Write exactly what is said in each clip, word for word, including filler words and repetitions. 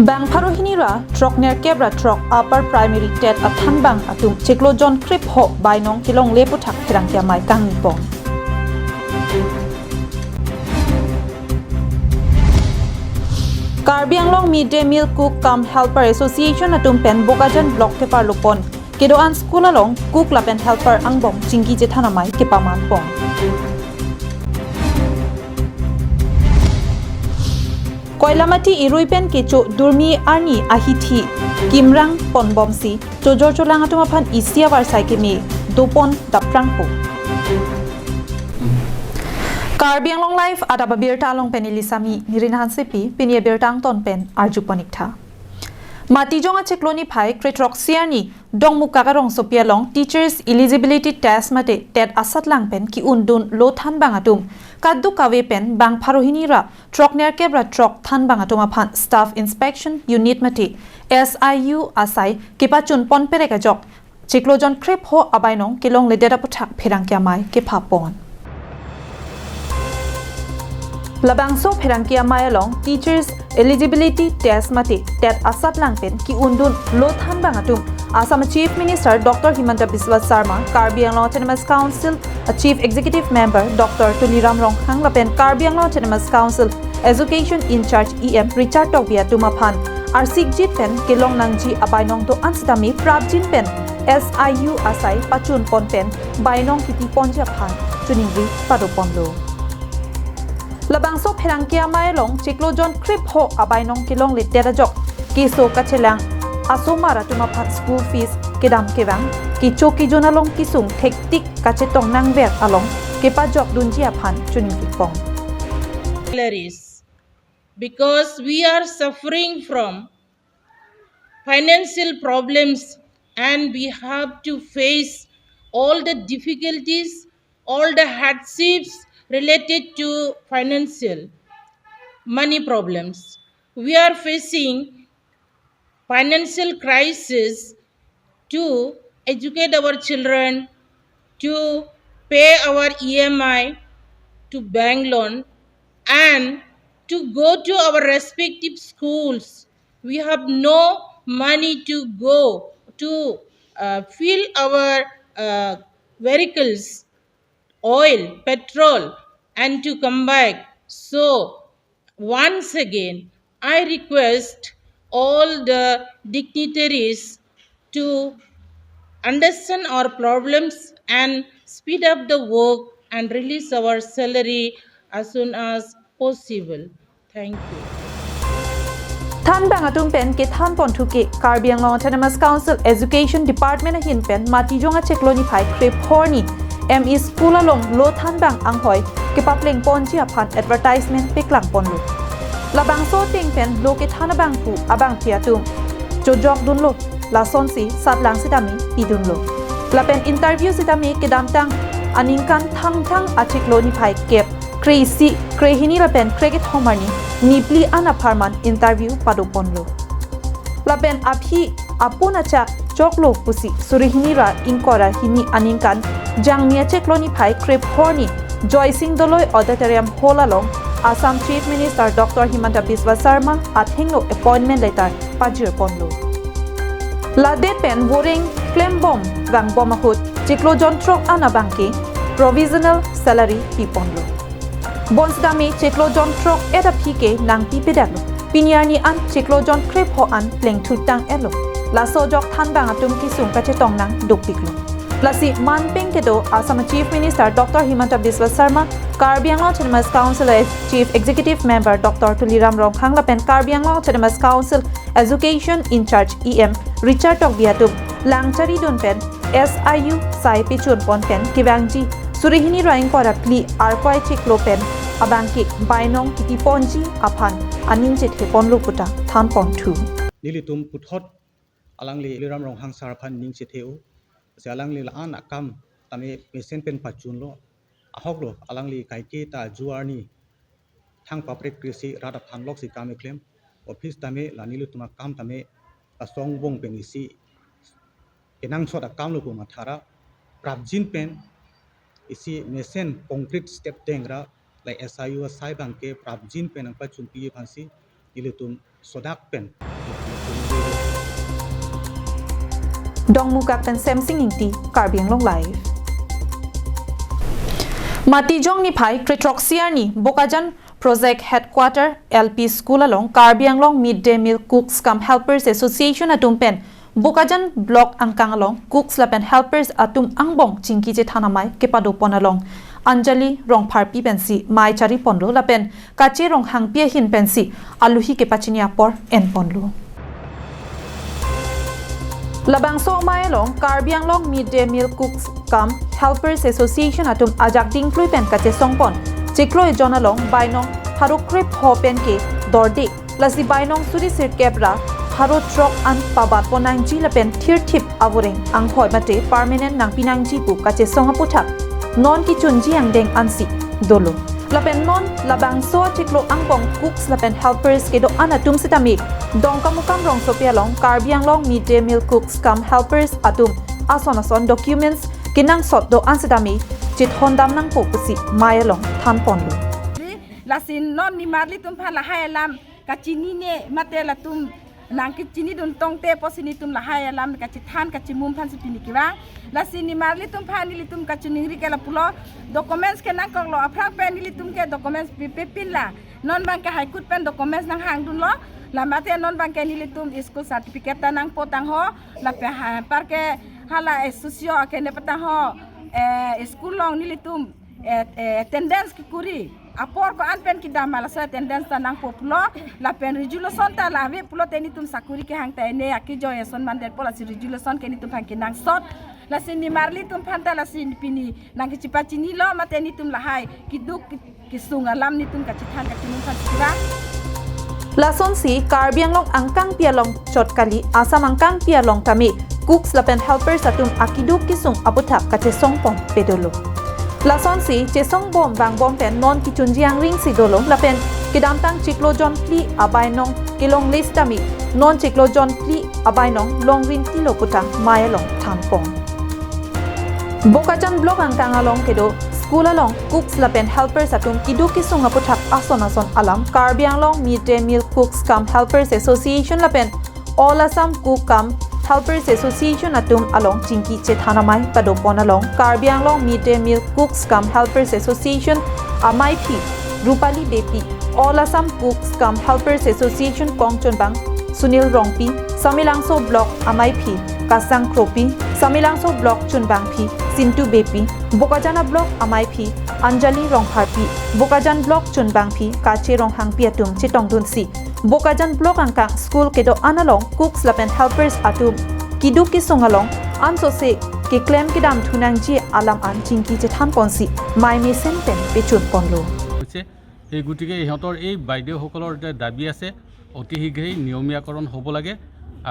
Bang pharo hini ra throknerkep ra throk Upper Primary TET athanbang atum chiklo jon krepho bainong kelongle aputhak pherangke amei kangni pon. Karbi Anglong Mid Day Meal Cook cum Helper Association atum pen Bokajan Block keparlo pon kedo-an school along cook lapen helper angbong chingki chethan amei kepaman pon. Koilamati irui pen kecho Durmi arni ahithi kimrang ponbomsi chojor cholang atum aphan isi avarsai keme dopon daprangpo. Karbi Anglong Live adap abirta along pen neli Sami Nirina Hansepi, pini abirta angton pen arjupon ik tha. Matijong achiklo niphai krethrok siarni Dongmukak arongsopi along Teachers Eligibility Test mate TET asatlang pen ki-undunlo thanbang atum kadokave pen bang pharo hini ra throknerkep ra throk thanbang atum aphan Staff Inspection Unit mate S I U asai kepachun pon perek ajok chiklo jon krepho abainong kelongledet aputhak pherangke amei kepapon. Labangso pherangke amei along Teachers Eligibility Test mate TET asatlang pen ki-undunlo thanbang atum Assam Chief Minister Doctor Himanta Biswa Sarma, Karbi Anglong Autonomous Council a Chief Executive Member Doctor Tuliram Ronghang lapen Karbi Anglong Autonomous Council Education In-charge E M Richard Tokbi atum aphan arsikjit pen kelong nangji abainong do-an sitame prapjin pen S I U asai pachun pon pen bainong kiti ponji aphan choningri pado ponlo. Labangso pherangke amei along chiklo jon krepho abainong kelongledet ajok keso kachelang asomar atum aphan school fees kedam kevang, kecho kejun along kesung thektik kachetong nangver along kepajok dunji aphan choningri pon. Salaries, because we are suffering from financial problems and we have to face all the difficulties, all the hardships related to financial money problems. We are facing financial crisis to educate our children, to pay our E M I, to bank loan, and to go to our respective schools. We have no money to go to uh, fill our uh, vehicles, oil, petrol, and to come back. So, once again, I request all the dignitaries to understand our problems and speed up the work and release our salary as soon as possible. Thank you. Thanbang atum pen kethan ponthu ke Karbi Anglong Autonomous Council Education Department ahin pen Matijong achiklo niphai krepho arni M E school along lo thanbang anghoi kepapleng ponji aphan advertisement paklang ponlo. Labangso ateng pen lo kethan abangphu abangphi atum chojok dunlo, lasonsi satlang sitame pidunlo. Lapen interview sitame kedamtang aningkan Thangthang achiklo niphai kep kre-isi, krehini lapen krekethom arni niphli an apharman interview pado ponlo. Lapen aphi apun achak choklo pusi suri hini ra ingkoi ra hini aningkan Jangmi achiklo niphai krepho arni Joysing Doloi Auditorium Hall along Assam Chief Minister Doctor Himanta Biswa Sarma athengno appointment letter pajir ponlo. Ladet pen voreng klembom vangbom ahut chiklo jon throk an abangke provisional salary pi ponlo. Bonsitame chiklo jon throk et aphi ke nangpi pedaklo. Pini arni an chiklo jon krepho an plengthu tang etlo. Laso ajok thanbang atum kesung kachetong nang dopiklo. Lasi manpeng kedo Assam Chief Minister Doctor Himanta Biswa Sarma, Karbi Anglong Autonomous Council Chief Executive Member Doctor Tuliram Ronghang lapen Karbi Anglong Autonomous Council Education In-charge E M Richard Tokbi atum langchari dun pen S I U asai pachun pon pen kevangji suri hini ra ingkoi ra phli Arkoi chiklo pen abangke bainong kiti ponji aphan aning chethe ponlo puta than ponthu. Nelitum puthot alangli Tuliram Ronghang sir aphan ning chethe-o. Si alangli la-an akam tame mesen pen pachunlo. Ahoklo alangli kaike ta ajo arni thang paprek kre-isi rat aphan loksi kam keklem. Office tame la nelitum akam tame lasong bong pen isi kenangsot akamlo pu matha ra prapjin pen isi mesen concrete step deng ra la S I U asai abangke prapjin pen nangpachunpi aphansi nelitum sodak pen Dongmukak pen Semsing Ingti, Karbi Anglong Live. Matijong niphai krethrok siarni Bokajan Project Headquarter L P School along Karbi Anglong Mid Day Meal Cooks cum Helpers Association atum pen Bokajan Block angkang along cooks lapen helpers atum angbong chingki chethan amei kepadopon along Anjali Rongpharpi pensi mei chariponlo lapen Kache Ronghangpi ahin pensi aluhi kepachini apor enponlo. Labangso amei along Karbi Anglong Mid Day Meal Cooks cum Helpers Association atum ajak dingklui pen kachesongpon chiklo ejon along bainong pharo krepho pen ke dorde, lasi bainong suri sirkep ra pharo throk an pabatpon nangji lapen thirthip avoreng anghoi mate permanent nangpi nangji pu kachesong aputhak non kechunji angdeng ansi dolo. Lapen non labangso achiklo angbong cooks lapen helpers kedo-an atum sitame Dongkamukam rongsopi along Karbi Anglong Mid Day Meal Cooks cum Helpers atum ason ason documents kenangsot do-an sitame chethondam nangpo pusi mei along thanponlo. Lasi non nimarli atum aphan lahai alam kachinine mate latum nangkechinidun tangte pusi nelitum lahai alam kachethan kachimum aphansi pini kevang. Lasi nimarli atum aphan nelitum kachiningri ke lapulo, documents kenangkoklo, aphrang pen nelitum ke documents pi-, pipinlo. Non abangke High Court pen documents nanghangdunlo. La mate non abangke nelitum school certificate ta nangpo tangho. Lapen ha, anparke hala S O C O akene patangho, eh, school along nelitum eh, eh, attendance kekuri apor ko-an pen kedam ma laso attendance ta nangpo pulo, lapen resolution ta la ave pulote nelitum sakuri kehang ta ene akejoi eson mandetpo, lasi resolution ke nelitum aphan kenangsot. Lasi nimarli atum aphan ta lasi pini nangkechipachinilo mate nelitum lahai keduk ke-, kesung alam nelitum kachethan kachimum aphan sira. Lasonsi Karbi Anglong angkangpi along chot kali, Assam angkangpi along tame cooks lapen helpers atum akeduk kesung aputhak kachesongpon pedolo. Lasonsi chesongbom vangbom pen non kechunji angring si dolo lapen kedamtang chiklo jon phli abainong kelongle sitame non chiklo jon phli abainong longrin tilo pu ta mei along thanpon. Bokajan Block angkang along kedo school along cooks lapen helpers atum keduk kesung aputhak ason ason alam Karbi Anglong Mid Day Meal Cooks cum Helpers Association lapen All Assam Cook cum Helpers Association atum along chingki chethan amei padopon along Karbi Anglong Mid Day Meal Cooks cum Helpers Association ameiphi Rupali Beypi, All Assam Cooks cum Helpers Association kongchunbang Sunil Rongpi, Samelangso Block ameiphi Kasang Kropi, Samelangso Block chunbangphi Sintu Beypi, Bokajan Block ameiphi Anjali Rongpharpi, Bokajan Block chunbangphi Kache Ronghangpi atum chetongdunsi Bokajan Block angkang school kedo-an along cooks lapen helpers atum keduk kesung along ansose keklem kedam thunangji alam an chingki chethanponsi mei mesen pen pechunponlo. হৈছে। সেই গতিকে ইহঁতৰ এই বাইদেউসকলৰ যে দাবী আছে, অতি শীঘ্ৰেই নিয়মীয়াকৰণ হ'ব লাগে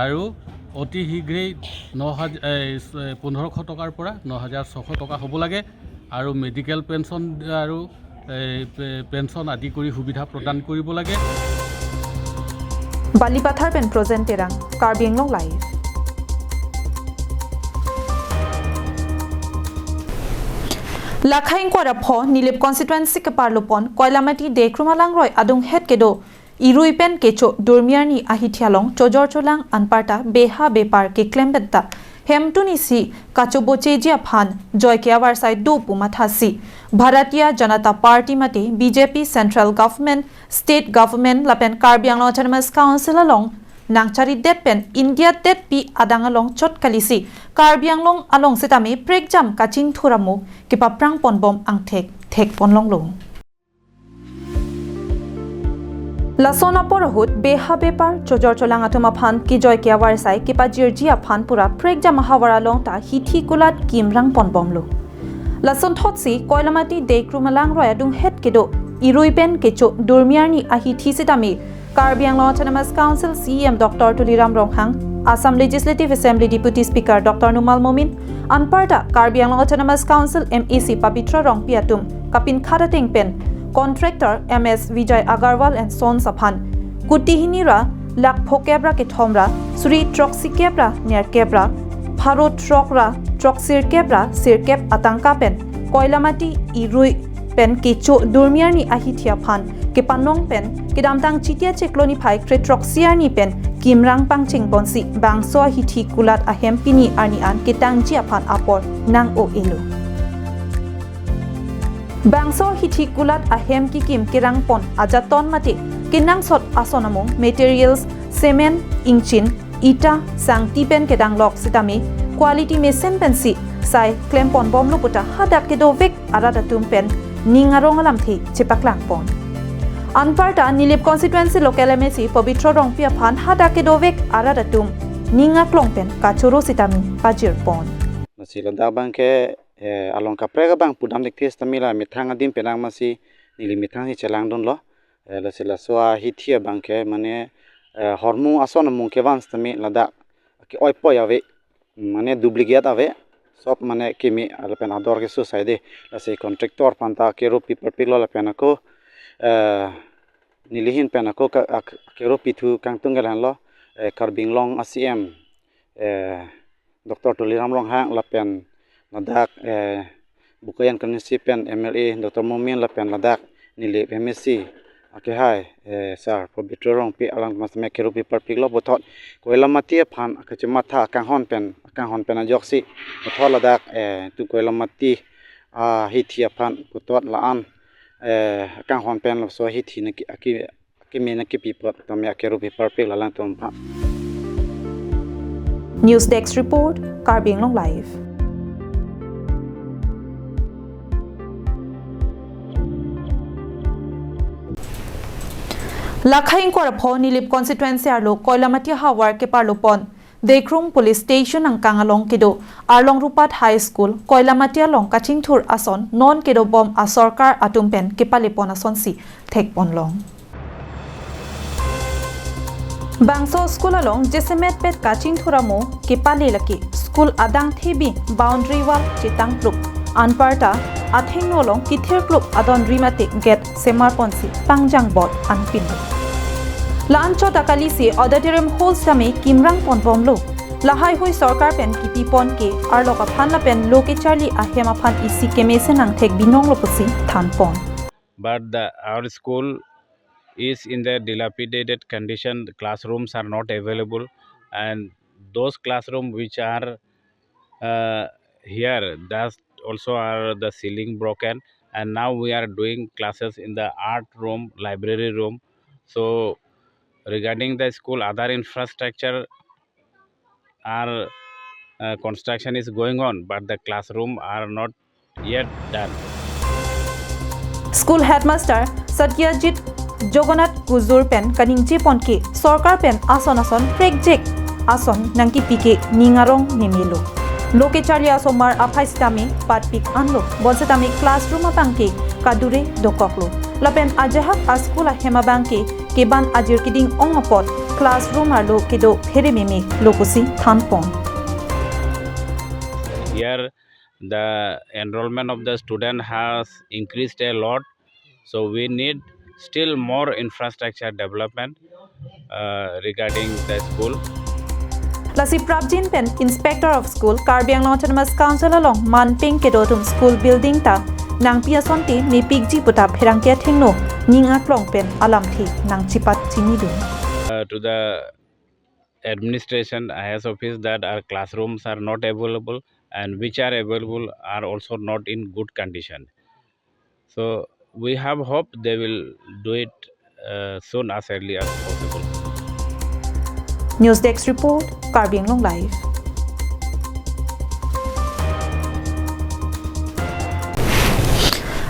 আৰু অতি শীঘ্ৰেই ন হাজাৰ, এই, পোন্ধৰশ টকাৰ পৰা ন হাজাৰ ছশ টকা হ'ব লাগে আৰু মেডিকেল পেঞ্চন আৰু এই পে-, পেঞ্চন আদি কৰি সুবিধা প্ৰদান কৰিব লাগে। Balipathar pen Projen Terang, Karbi Anglong Live. Lakhaing Kwarapho Nilip constituency keparlopon Koilamati Dekrumalang Roi adunghet kedo Irui pen kecho Durmiarni ahithi along chojor cholang anparta beha bepar keklem penta hemtun isi kachobocheji aphan joike avarsai do pu mathasi Bharatiya Janata Party mate B J P Central Government, State Government lapen Karbi Anglong Autonomous Council along nangcharidet pen India detpi adang along chot kalisi Karbi Anglong along sitame prekjam kachingthur amo kepaphrangponbom angthek thekponlonglo. Lason apor ahut beha bepar chojor cholang atum aphan kejoike avarsai kepajirji aphan pura prekjam ahavar along ta hithi kulat kimrangponbomlo. Lason thotsi Koilamati Dekrumalang Roi adunghet kedo Irui pen kecho Durmiarni ahithi sitame Karbi Anglong Autonomous Council C E M Doctor Tuliram Ronghang, Assam Legislative Assembly Deputy Speaker Doctor Numal Momin, anparta Karbi Anglong Autonomous Council M A C Pabitra Rongpi atum kapinkhat ateng pen contractor M S Vijay Agarwal and Sons aphan kuti hini ra lakh phokep ra kethom ra suri throksi kep ra nerkep ra pharo throk ra throksirkep ra sirkep atangka pen Koilamati Irui pen kecho Durmiarni ahithi aphan kepanong pen kedamtang Chitia chiklo niphai krethrok siarni pen kimrang pangcheng ponsi bangso ahithi kulat ahem pini arni an ketangji aphan apor nang-o-elo. Bangso ahithi kulat ahem kikim kerang pon ajaton mate kenangsot ason amung materials, cement, ingchin, ita, sangti pen kedanglok sitame quality mesen pensi sai klem pon bomlo puta hadak kedovek arat atum pen ning arong alamthe chepaklang pon. Anparta Nilip constituency local M A C Pabitra Rongpi aphan hadak kedovek arat atum ning aklong pen kachoro sitame pajir pon. Masi ladak abang ke, eh, along kaprek abang pudam dik tis tamila methang adim penang masi neli methang si chelangdunlo. Eh, lasi laso ahithi abang ke mane, eh, hormu ason amung kevan sitame ladak ke-oipoi ave, mane duplicate ave, sob mane keme lapen ador ke susai de. Lasi contractor aphanta keropi parpiklo lapen ako, eh, nelihin pen ako ka, ak-, keropi thu kangtung kelanlo, eh, Karbi Anglong a C M, eh, Doctor Tuliram Ronghang lapen ladak, eh, Bokajan constituency pen M L A Doctor Momin lapen ladak Nilip M A C akehai, eh, Sir Pabitra Rongpi alang mas me keropi parpiklo puthot koilamati aphan kachematha akanghon pen, akanghon pen ajoksi puthot ladak, eh, tu koilamati ahithi aphan puthot la-an, eh, akanghon pen laso ahithi nangke, ake, akeme nangkepi apot tame akeropi parpik lalang atum aphan. News Desk Report, Karbi Anglong Live. Lakhai ingkoi ra pho Nilip constituency arlo Koilamati havar keparlo pon Dekrum Police Station angkang along kedo Arlong Rupat High School Koilamati along kachingthur ason non kedo bom asorkar atum pen kepale pon asonsi thek pon long. Bangso school along jasemet pet kachingthur amo kepale lake school adang thebi boundary wall chetang plup, anparta athengno along kithir klup adon ri mate gate semar ponsi pangjang bot anpin. La-an chot akali si auditorium hall sitame kimrang pon bomlo. Lahai hui sorkar pen kipi pon ke arlok aphan lapen lo kecharli ahem aphan isi kemesen angthek binonglo pusi than pon. But the, our school is in the dilapidated condition. The classrooms are not available, and those classroom which are, uh, here, that also are the ceiling broken, and now we are doing classes in the art room, library room. So regarding the school, other infrastructure are, uh, construction is going on, but the classroom are not yet done. School headmaster Satyajit Jagannath Kujur pen kaningje pon ke sorkar pen ason ason prekjek ason nangkipi ke ning arong nemelo. Lo kecharli asomar aphai sitame patpik anlo, bonsitame classroom abang ke kadure dokoklo. Lapen ajahak a school ahem abang ke keban ajir keding ong apot classroom arlo kedo phere meme lo pusi than pon. Here the enrollment of the student has increased a lot, so we need still more infrastructure development, uh, regarding the school. Lasi prapjin pen Inspector of School Karbi Anglong Autonomous Council along manpeng kedo atum school building ta nangpi asonte mepikji puta pherangke athengno ning aklong pen alamthe nangchipat chinidun. Uh, to the administration, I A S office, that our classrooms are not available, and which are available are also not in good condition. So we have hope they will do it, uh, soon as early as possible. News Desk Report, Karbi Anglong Live.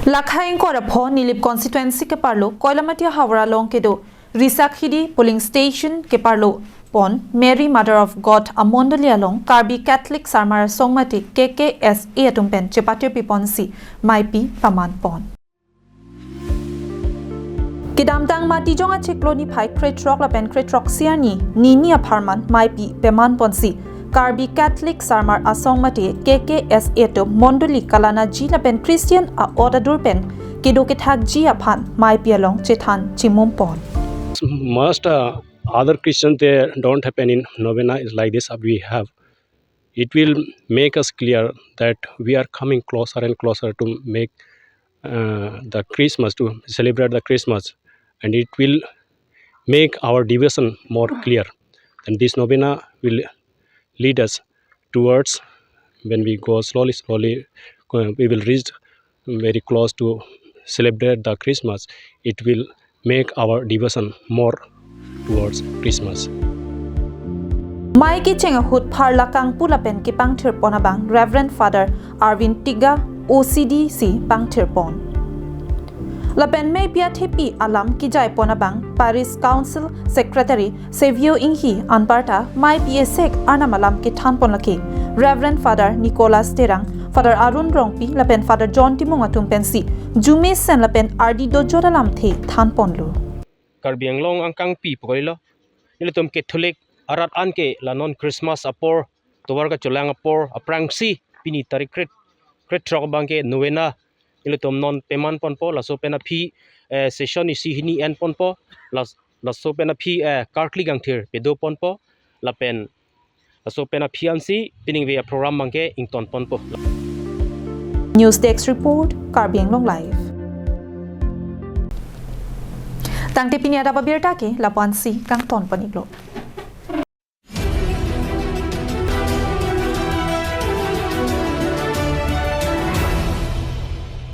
Lakhai ingkoi ra pho Nilip constituency keparlo Koilamati havar along kedo Risakhidi polling station keparlo pon Mary Mother of God amondoli along Karbi Catholic Sarmar Asong mate K K S A atum pen chepatir pi ponsi maipi paman pon. Kedamtang Matijong achiklo niphai krethrok lapen krethrok siarni nini apharman maipi peman ponsi Karbi Catholic Sarmar Asong mate K K S A atum mondoli kalanaji lapen Christian a-ot adur pen kedo kethakji aphan maipi along chethan chimum pon. Most, uh, other Christians, they don't happen in novena is like this, uh, we have. It will make us clear that we are coming closer and closer to make, uh, the Christmas, to celebrate the Christmas, and it will make our devotion more clear. And this novena will lead us towards, when we go slowly, slowly, uh, we will reach very close to celebrate the Christmas. It will make our devotion more towards Christmas. Mai kecheng ahut pharla kangpu lapen kepangthir pon abang Reverend Father Arvin Tiga, O C D C pangthir pon. Lapen mei pi athepi alam kejai pon abang Parish Council Secretary Savio Inghi anparta mai pi esek arnam alam kethan pon lake Reverend Father Nicholas Terang, Father Arun Rongpi lapen Father John Timung atum pensi jumesen lapen ardi dojot alamthe than ponlo. Karbi Anglong angkangpi pu kalilo. Nelitum Catholic arat an ke la non Christmas apor, tovar kachelang apor, aphrangsi pini tarik kret, kret throk abang ke novena nelitum non peman ponpo, laso pen aphi, eh, session isi hini en ponpo, las-, laso pen aphi, eh, karkli kangthir pedo ponpo, lapen laso pen aphi ansi piningve aprogram abang ke ington ponpo. News Desk Report, Karbi Anglong Live. Tangte pini adap abirta ke lapu-ansi kangton pon-iklo.